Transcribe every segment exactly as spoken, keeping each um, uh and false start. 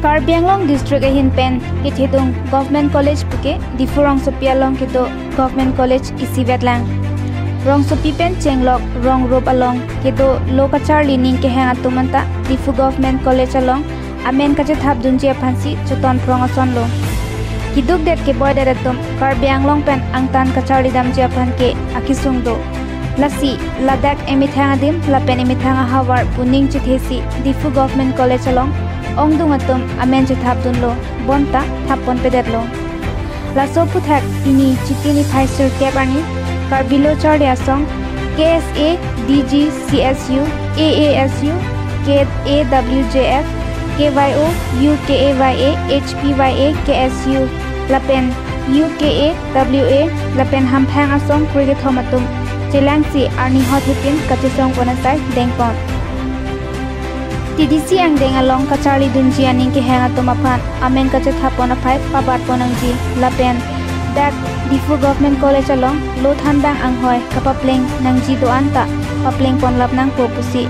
Karbi Anglong District ahin pen kethedung Government College puke Diphu rongsopi along kedo Government College isivet lang. Rongsopi pen chenglok rong rup along kedo lo kacharli ning kehang atum anta Diphu Government College along amen kachethap dunji aphansi choton prong asonlo. Keduk det keboi det atum Karbi Anglong pen angtan kacharli damji aphan ke akesung do. Lasi ladak emethang adim lapen emethang ahavar pu ning chethesi Diphu Government College along ongdung atum amen chethap dunlo, bonta thap ponpedetlo. Laso aphuthak pini Chiti niphai sirkep arni Karbi Lo Charli Asong, K S A, D G, C S U, A A S U, K A W J F, K Y O, U K A Y A, H P Y A, K S U, lapen U K A W A, lapen hamphang asong krekethom atum chelangsi arni hot hipin kachesong pon asai dengpon. T D C angdeng along kacharli dunji aning kehang atum aphan amen kachethap pon aphai pabat pon nangji lapen dak Diphu Government College along lo thanbang anghoi kapapleng nangji do-an ta papleng ponlap nangpo pusi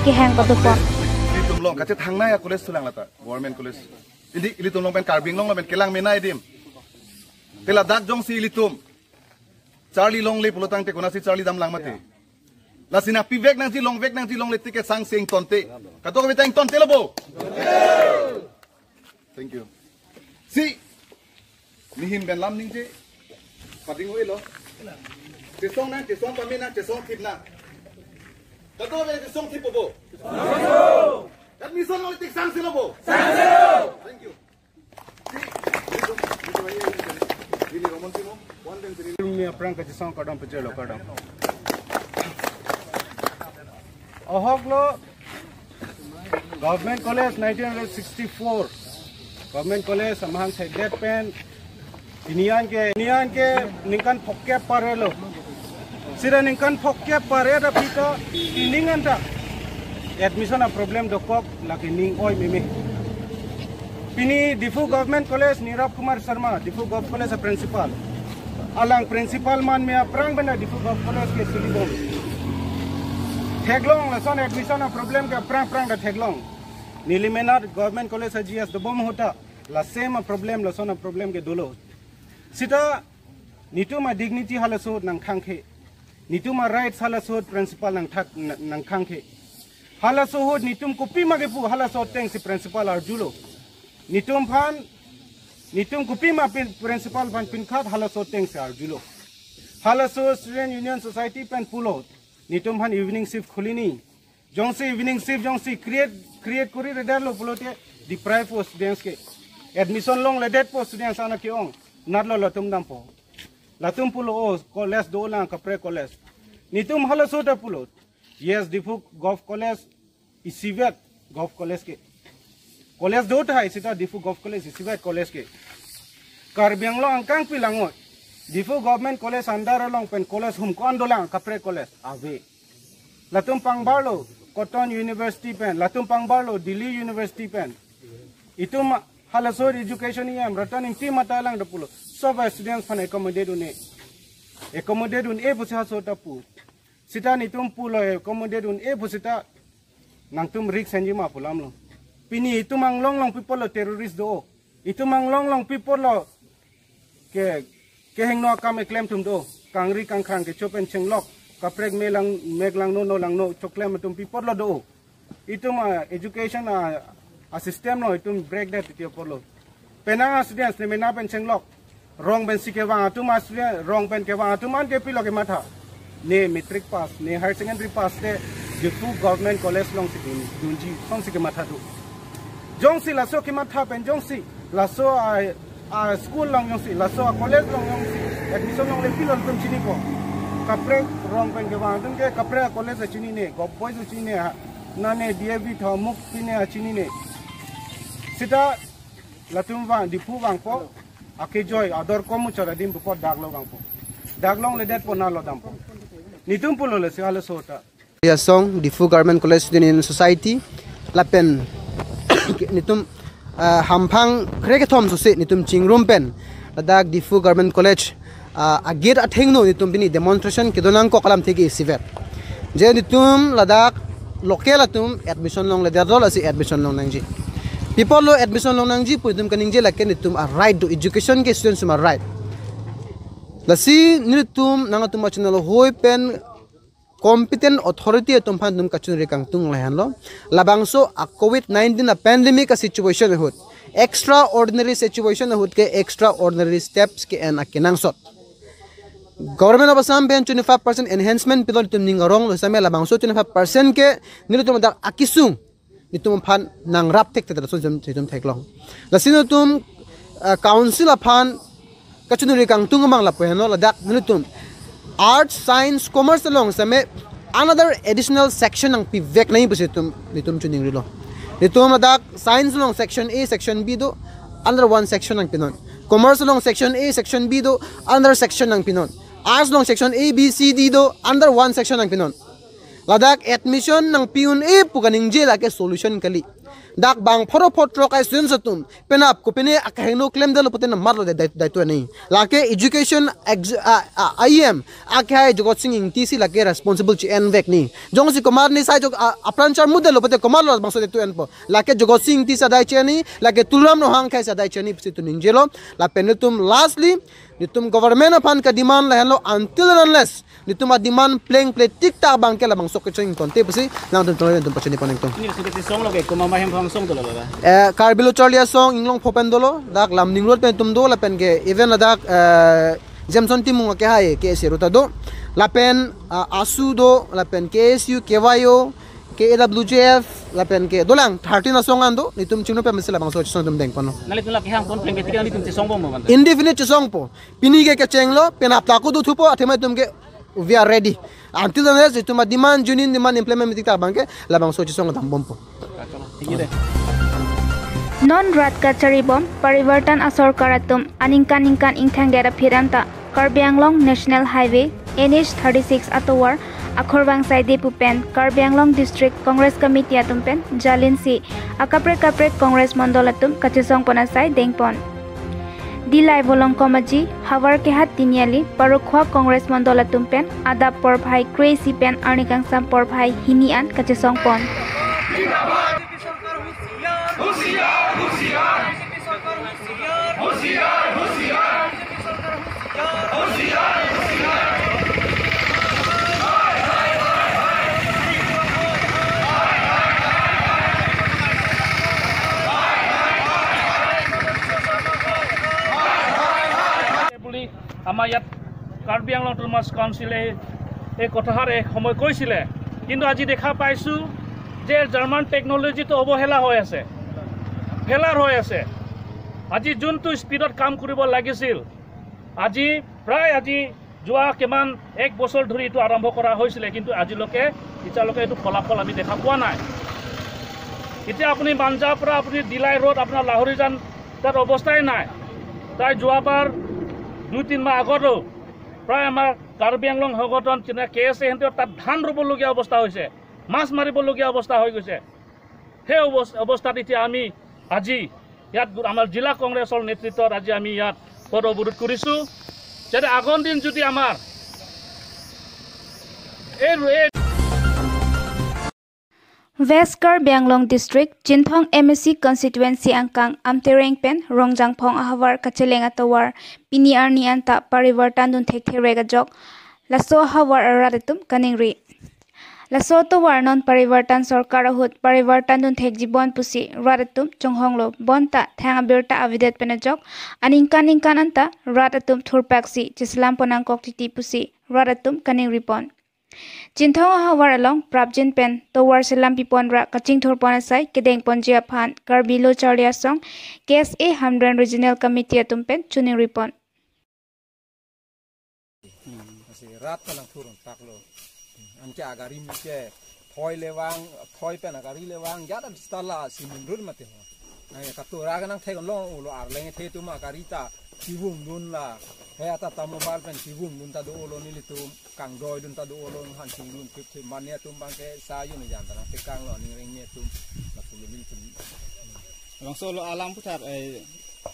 kehang padopon. Ilitum along kachethang nai a-college thulang lata, Government College. Indi ilitum along pen Karbi Anglong along pen kelang mena adim. Te ladak jongsi ilitum charli longle pulotangte konatsi charli damlang mati. Lasi nangpivek nangji, longvek nangji, longle tik ke sang sing tonte. Kadokave ta ingtonte lo bo. Thank you. Si, nihin pen lam ningje pading-o-elo. Chesong nang, chesong pame nang, chesong thip nang. Kadokave chesong thip po bo. Admission longle tik sang sing lo bo. Thank you. Ni aphrang kachesong kardom pejelo kardom. Ahok lo Government College nineteen sixty-four. Government College amahang thekdet pen pini an ke, pini an ke ningkan phokep parelo. Sira ningkan phokep pare ta pita pining anta admission a-problem dokok lake ning oi meme. Pini Diphu Government College Nirav Kumar Sharma, Diphu Govt College a-principal, alang principal man me aphrang benda Diphu Govt College ke silibom. Theklong lason admission a-problem ke aphrang aphrang ta theklong. Neli menat Government College a-G S dobom ahut ta la same a-problem, lason a-problem ke dolo. Sita netum a-dignity halaso ahut nangkhangkhe. Netum a-rights halaso ahut principal nangthak nang- nangkhangkhe. Halaso ahut netum kopima kepu halaso atengsi principal arjulo. Netum aphan, netum kopima pin principal aphan pinkhat halaso atengsi arjulo. Halaso Student Union Society pen pulo, netum aphan evening shift khulini. Jongsi evening shift jongsi create create kori redetlo pulote deprive po students ke. Admission longledetpo students ana ke-ong. Natlo latum dampo. Latum pulo o college dolang kaprek college. Netum halaso ta pulo. Yes, Diphu Govt College isivet Govt College ke. College do tahai sita Diphu Govt College isivet college ke. Karbi Anglong angkang pi langnon. Diphu Government College under along pen college hum ko-an dolang kaprek college. Ave. Latum pangbarlo Cotton University pen, latum pangbarlo Delhi University pen. Itum halaso education E M Ratan Ingti mata lang ta pulo. Sob students aphan accommodate un-e. Accommodate un-e pusi halaso ta pu. Sita netum pulo accommodate un-e pusita nangtum risk enji ma pu alam lo. Pini itum Anglong along pi apotlo terrorist do. Itum Anglong along pi apotlo ke kehingno akam keklem atum do. Kangri kangkrang kecho pen chenglok. Kaprek me lang mek langno no langno choklem atum pi apotlo do. Itum a-education a, a-system lo itum break det titi apotlo. Penang a-students ne mena pen chenglok. Rong pensi kevang atum a-student, rong pen kevang atum an ke pilo kematha. Ne matric pass, ne higher secondary pass te Diphu Government College alongsi dun, dunji, asonsi kematha do. Jongsi laso kematha pen jongsi, laso a, a-school along jongsi, laso a-college along jongsi admission longle pilo latum chinipo. Kaprek rong pen kevang atum ke kaprek a-college a chinine, Govt Boys a chinine, ha, nane D A V tha muk pine a chinine. Sita latum vang, Diphu vangpo, akejoi ador komu chara dim buko dak lo vangpo. Dak longledetpo natlo dampo. Netum pulo lasi halaso ta. Asong, Diphu Government College Student Union Society, lapen netum, ah, hamphang krekethom susi netum chingrum pen ladak Diphu Government College, ah, a-gate athengno netum pini demonstration kedo nangkok alamthe ke isivet. Je netum ladak local atum admission longledetlo lasi admission long nangji. People lo admission longnangji pu itum kaningje, lake netum a right do, education ke students atum a right. Lasi netum nangtum a channel hoi pen competent authority atum aphan netum kachiningri kangtung lahenlo. Labangso a covid nineteen a pandemic a situation ahut, extraordinary situation ahut ke extraordinary steps ke-en akenangsot. Government of Assam pen twenty-five percent enhancement pilo, netum ning aronglo, same labangso twenty-five percent ke netum dak akesung netum aphan nangrap thekthe, laso netum theklong. Lasi netum, uh, council aphan kachiningri kangtung abang lapu henlo, ladak netum arts, science, commerce along same another additional section nangpivek nangji pusi netum, netum chiningrilo. Netum ladak science along section A, section B do, another one section nangpinon. Commerce along section A, section B do, another section nangpinon. Arts along section A, B, C, D do, another one section nangpinon. Ladak admission nangpi un-e pu kaningje lake solution kali. Dak bang pharo phongo throk a students atum penap kopine akehingno klemdetlo pute namar lo dai-, dai-, daitui nangji. Lake education ex-, a, a, I E M akehai Jagat Sing Engti si lake responsible chi-envek nangji. Jongsi komat ni sai jok a, apran charmudetlo pute komat lo bangso daitui enpo. Lake Jagat Sing Engti si adai chi-en nangji, lake Tuliram Ronghang akehai si adai chi-en nangji pusi netum ningjelo. Lapen netum lastly, netum government aphan kedemand lahenlo, until and unless netum ademand plengple tik tak abang ke labangso kecheng ingtonte pusi nangtum tolo netum pachini pon ingtung. Ini sudah sisong lo ke, kuma mahem phang song dolo ba? Eh, Karbi Lo Charli Asong inglong pho pen dolo, dak Lumding Road pen netum do, lapen ke even ladak, eh, Jameson Timung akehai K S A road ta do, lapen, ah, ASU do, lapen K S U, K Y O, K A W J F, lapen ke dolang thirteen asong an do, netum chingno pen mesi labangso chisong netum dengponlo. Nangli tula kehang pon plengple tik netum chisong bom bom. Indefinite chisongpo. Pini ke kechenglo, penap ta ako do thupo, athema netum ke we are ready. Until the next, netum ademand, union demand implement tik tak abang ke labangso chisong dambompo. Non rat kachari bom, Parivartan asorkar atum aningkan ningkan ingthangdet aphi anta Karbi Anglong National Highway N H thirty-six atovar Akhorvang Saide pu pen Karbi Anglong District Congress Committee atum pen jalinsi akaprek kaprek Congress Mondol atum kachesong pon asai dengpon. Dillai Volongkom Aji, havar kehat Tiniali, Parokhuwa Congress Mondol atum pen adap porphai kre-isi pen arni kangsam porphai hini an kachesong pon. বুলি আমাৰ ইয়াত কাৰ্বি আংলং অট'নমাছ কাউন্সিলে এই কথাষাৰ এক সময় কৈছিলে, কিন্তু আজি দেখা পাইছোঁ যে জাৰ্মান টেকন'লজিটো অৱহেলা হৈ আছে, ফেইলাৰ হৈ আছে। আজি যোনটো স্পীডত কাম কৰিব লাগিছিল, আজি প্ৰায় আজি যোৱা কিমান এক বছৰ ধৰি এইটো আৰম্ভ কৰা হৈছিলে, কিন্তু আজিলৈকে, এতিয়ালৈকে এইটো ফলাফল আমি দেখা পোৱা নাই। এতিয়া আপুনি মাঞ্জাৰ পৰা আপুনি দিলাই ৰোড, আপোনাৰ লাহৰিজান, তাত অৱস্থাই নাই। তাই যোৱাবাৰ দুই তিনি মাহ আগতো প্ৰায় আমাৰ কাৰ্বি আংলং সংগঠন যেনে কে এছ এ সিহঁতে তাত ধান ৰুবলগীয়া অৱস্থা হৈছে, মাছ মাৰিবলগীয়া অৱস্থা হৈ গৈছে। সেই অৱস-, অৱস্থাত এতিয়া আমি আজি ইয়াত গো-, আমাৰ জিলা কংগ্ৰেছৰ নেতৃত্বত আজি আমি ইয়াত পথ অৱৰোধ কৰিছোঁ, যাতে আগন্তুক দিন যদি আমাৰ এই, এই West Karbi Anglong District, Chinthong M A C constituency angkang Amtereng pen Rongjangphong ahavar kacheleng atovar pini arni anta Parivartan dun thekthe rek ajok laso ahavar arat atum kaningri. Laso atovar non Parivartan sorkar ahut Parivartan dun thekji bon pusi rat atum chonghonglo, bonta thang abirta avedet pen ajok aningkan ningkan anta rat atum thurpaksi cheselam pon nangkok titi pusi rat atum kaningri pon. Chinthong ahavar along prapjin pen tovar selam pipon ra kachingthur pon asai kedeng ponji aphan Karbi Lo Charli Asong K S A Hamren Regional Committee atum pen choningri pon. Hmm, si rat kalang thurun taklo. Anke agari mike thoi le vang, thoi pen agari le vang, jada sitala si mundur mati ho. Nang katura kanang thek long ulo arleng the atum agari ta kivung dun la. He ata ta mobile pen kivung dun ta dolo nelitum, kangdoi dun ta dolo, han sing dun pip pip mane atum abang ke sa yun jan ta nang tekang lo ning reng ne atum. Lapulo nelitum. Langsolo alam putar, eh,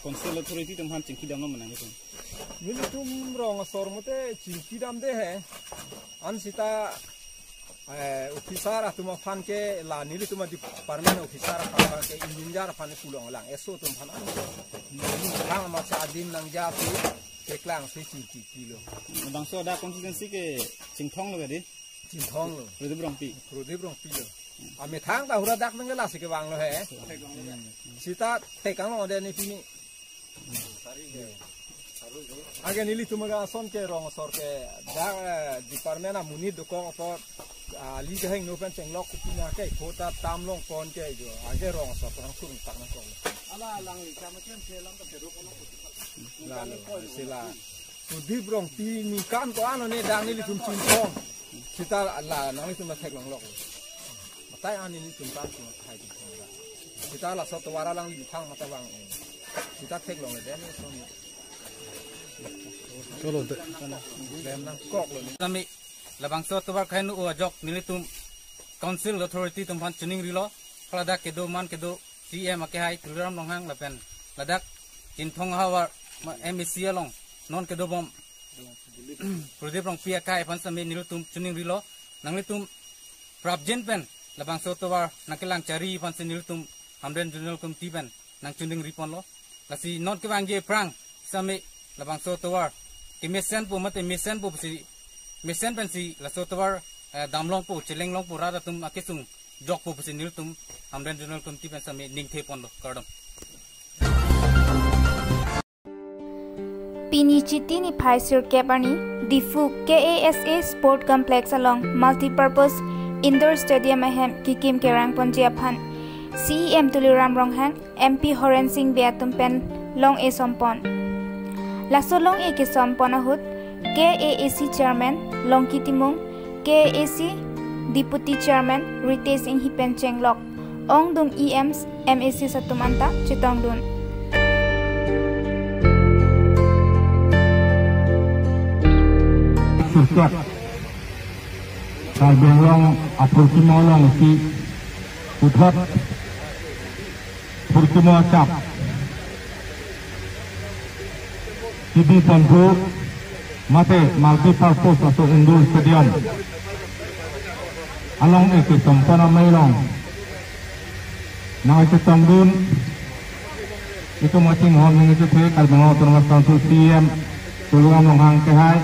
council authority atum aphan chingki dam lo ma nangtum? Nelitum rong asor mate chingki damde he. An sita Eh, officer atum aphan ke la nelitum a-department officer aphan ke engineer aphan ke pulong lang, S O atum aphan. Neli thang amat sa adim nangja si keklang si chingki kilo. Bangso dak constituency ke Chinthong lo kadi? Chinthong lo. Prodip Rongpi. Prodip Rongpi lo. Amethang ta hura dak nang la si kevang lo he. Sita thek ang lo de ni pini. Anke nelitum ke ason ke rong asor ke dak, eh, department amonit dokok apot, ah, ali kehingno pen chenglok kupinya ke kota tam longpon ke jo. Anke rong asor kurang surung tak nangkok. Ala alangli kama kem ke lam ke ruk. Lalo, sila. Prodip Rongpi ni kan ko ano ne dang nelitum Chinthong. Sita la nanglitum la theklong lok. Matai ani nelitum kan ko hai Chinthong da. Sita laso tovar alangli thang mata vang. Sita theklong le den so ni. Cholo de. Lem nangkok lo ni. Kami labangso tovar kainu ajok nelitum council authority atum aphan chiningrilo. Ladak kedo man kedo C M akehai Tuliram Ronghang lapen ladak Chinthong ahavar ma M A C along non kedobom Prodip Rongpi akehai aphan sami nelitum chiningrilo, nanglitum prapjin pen labangso tovar nangkelang chari aphan si nelitum Hamren Zonal Committee pen nangchiningri ponlo. Lasi non kevangji aphrang sami labangso tovar kemesen po mate mesen po si, mesen pensi laso tovar, eh, damlong po, cheleng long po, rat atum akesung jok po pusi nelitum Hamren Zonal Committee pen sami ningthe ponlo, kardom. Pini Chiti niphai sirkep arni Diphu K A S A Sport Complex along Multipurpose Indoor Stadium ahem kikim kerang ponji aphan C E M Tuliram Ronghang, M P Horen Sing Bey atum pen long-e sompon. Laso long-e kesompon ahut K A A C Chairman Longki Timung, K A A C Deputy Chairman Ritesh Enghi pen chenglok ongdung E Ms, M A Cs atum anta chetongdun. Sirkep Karbi Anglong apurkimo alongsi puthot purkimo achap kebi ponthu mate multipurpose laso indoor stadium along-e kesompon amei along nangchetongdun itum achinghon ningchethe Karbi Anglong Autonomous Council C E M Tuliram Ronghang akehai.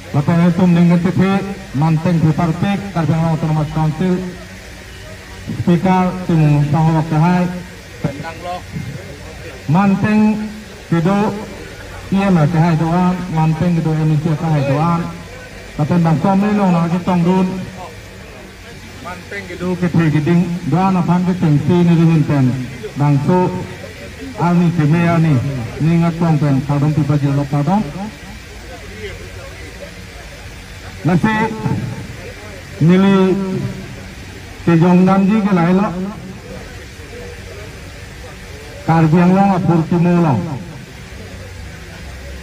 Lapen itum ningchethe manteng pheparpik Karbi Anglong Autonomous Council Speaker Timung Sangho akehai. Manteng kedo E M akehai do-an, manteng kedo M A C akehai do-an. Lapen bangso amei along nangchetongdun manteng kedo kethe keding do-an aphan kechengsi neli ahin pen bangso arni keme arni ning aklong pen kardom pipajirlo, kardom. Lasi neli kejongdamji ke lahelo, Karbi Anglong apurkimo along,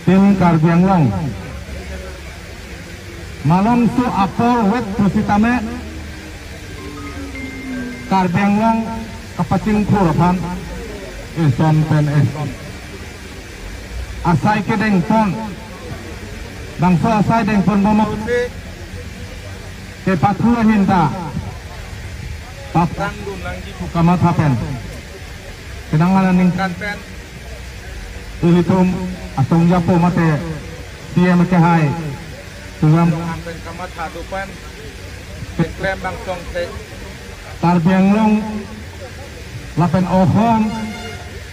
Team Karbi Anglong malomso apor wet pusitame Karbi Anglong kapachingthur aphan eson pen eson asai kedengpon, bangso asai dengponbom apotsi kepathu ahin ta paprangdun nangji pu kamatha pen kedang aningkan pen ilitum asong japo mate C E M akehai Tuliram Ronghang pen kamatha do pen keklem bangso angthek Karbi Anglong lapen Assam,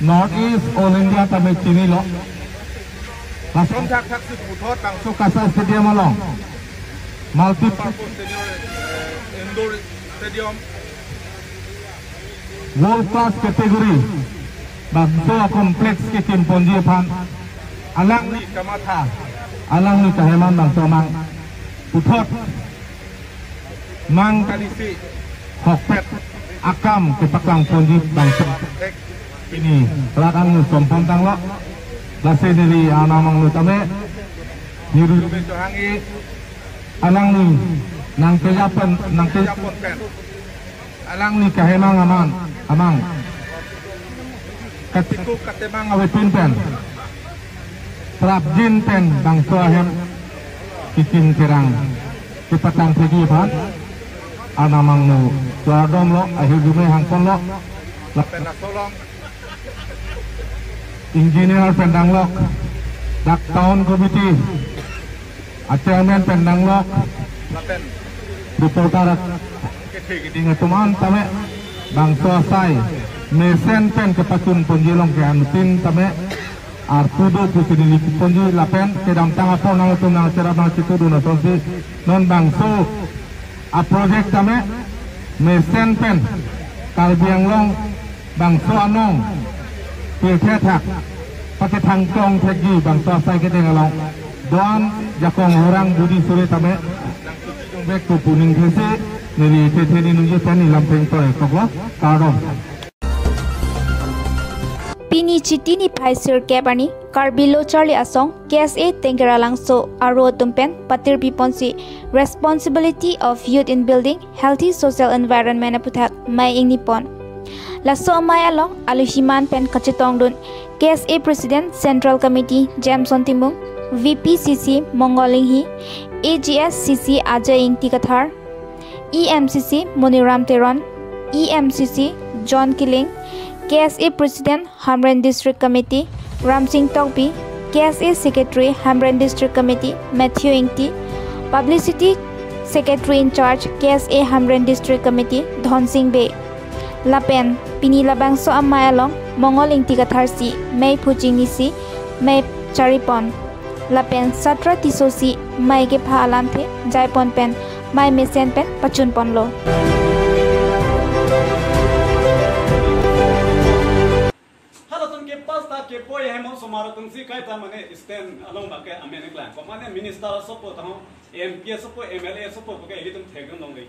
North East, All India tame chinilo. Lason thakthak si puthot bangso KASA Stadium along multipurpose stadium, eh, indoor stadium, world class category bangso complex kekimponji aphan alangli kamatha, alangli kaheman bangso amang puthot mang kalisi hokpet akam kepaklangponji bangso pini rat angno sompon tanglo. Lasi neli anam angno tame niru chohangji alangli nangkejapon, nangkejapon pen alangli kahemang amang, amang katiku katemang avepin pen prapjin pen bangso ahem kikim kerang. Patang thegi aphan, anamang nu klardomlo, ahirjume hangponlo, lapen laso along engineer pen danglok, dak town committee a chairman pen danglok, lapen reporter kethe keding atum an tame bangso asai mesen pen kepachun ponji along ke anuttin tame arpu do pusi neli ponji lapen kedamtang apor nangtum nangcherap nangchitudun asonsi non bangso a project tame mesen pen Karbi Anglong bangso anong pirthe thak pakethang tong thekji bangso asai kedeng along do-an jakong orang budi suri tame vek tu pu ningthesi neli thethe ni nungji pen neli lam peng toi koklo, kardom. Pini Chiti niphai sirkep arni Karbi Lo Charli Asong K S A Tengkeralangso aro atum pen patirpi ponsi Responsibility of Youth in Building Healthy Social Environment aputhak mei ingni pon. Laso amei along aluhiman pen kachetongdun K S A President Central Committee Jameson Timung, V P C C Mongol Inghi, A G S C C Ajay Ingti Kathar, E M C C Moniram Teron, E M C C John Killing, K S A President Hamren District Committee Ramsing Tokbi, K S A Secretary Hamren District Committee Matthew Ingti, Publicity Secretary in Charge K S A Hamren District Committee Dhonsing Bey. Lapen pini labangso amei along Mongol Ingti Kathar si mei phuching nisi mei charipon. Lapen Satra Tisso si mei kepha alamthe jaipon pen mei mesen pen pachunponlo. Halatum ke pas ta ke poi hem osomar atum si kaita mane stand along ba ke amen klang. Ko mane minister asopo taho, M P asopo, M L A asopo ke ilitum thekdun longle.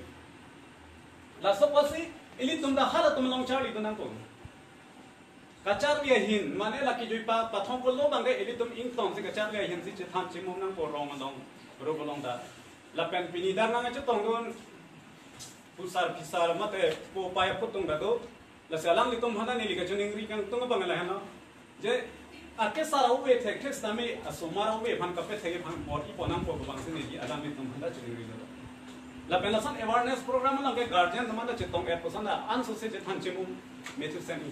Laso apotsi ilitum ta halatum along charlidun nangpo. Kacharli ahin, mane lake jui pa pathong pulo bangke ilitum ingtong si kacharli ahin si chethan chimum nangpo rong along, rup along ta. Lapen pini dak nangchetongdun, pusar phisar mate po paya putung ta do. Lasi alanglitum aphan neli kachiningri kangtung abang laheno. Je, ake sar ave thekthek sitame, asomar ave aphan kapethek aphan bor-ipon nangpo abang si neli alanglitum aphan ta chiningrilo. Lapen lason awareness program along ke guardian atum aphan ta chetong-et puson ta anso se chethan chimum methur seni.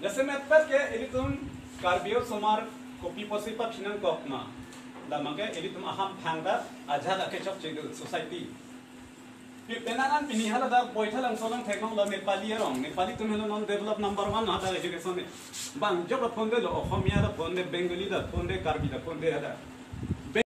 Jasemet pet ke ilitum Karbi osomar kopi pusi paphi nangkok ma. Damake ilitum ahamphang ta ajat ake chokche do society. Pi penang an pini hala dak Baithalangso along theklonglo Nepali arong. Nepali atum helo non develop number one hadak education ne. Bang jok la phonde lo, Okhomia la phonde, Bengali la phonde, Karbi la phonde hadak.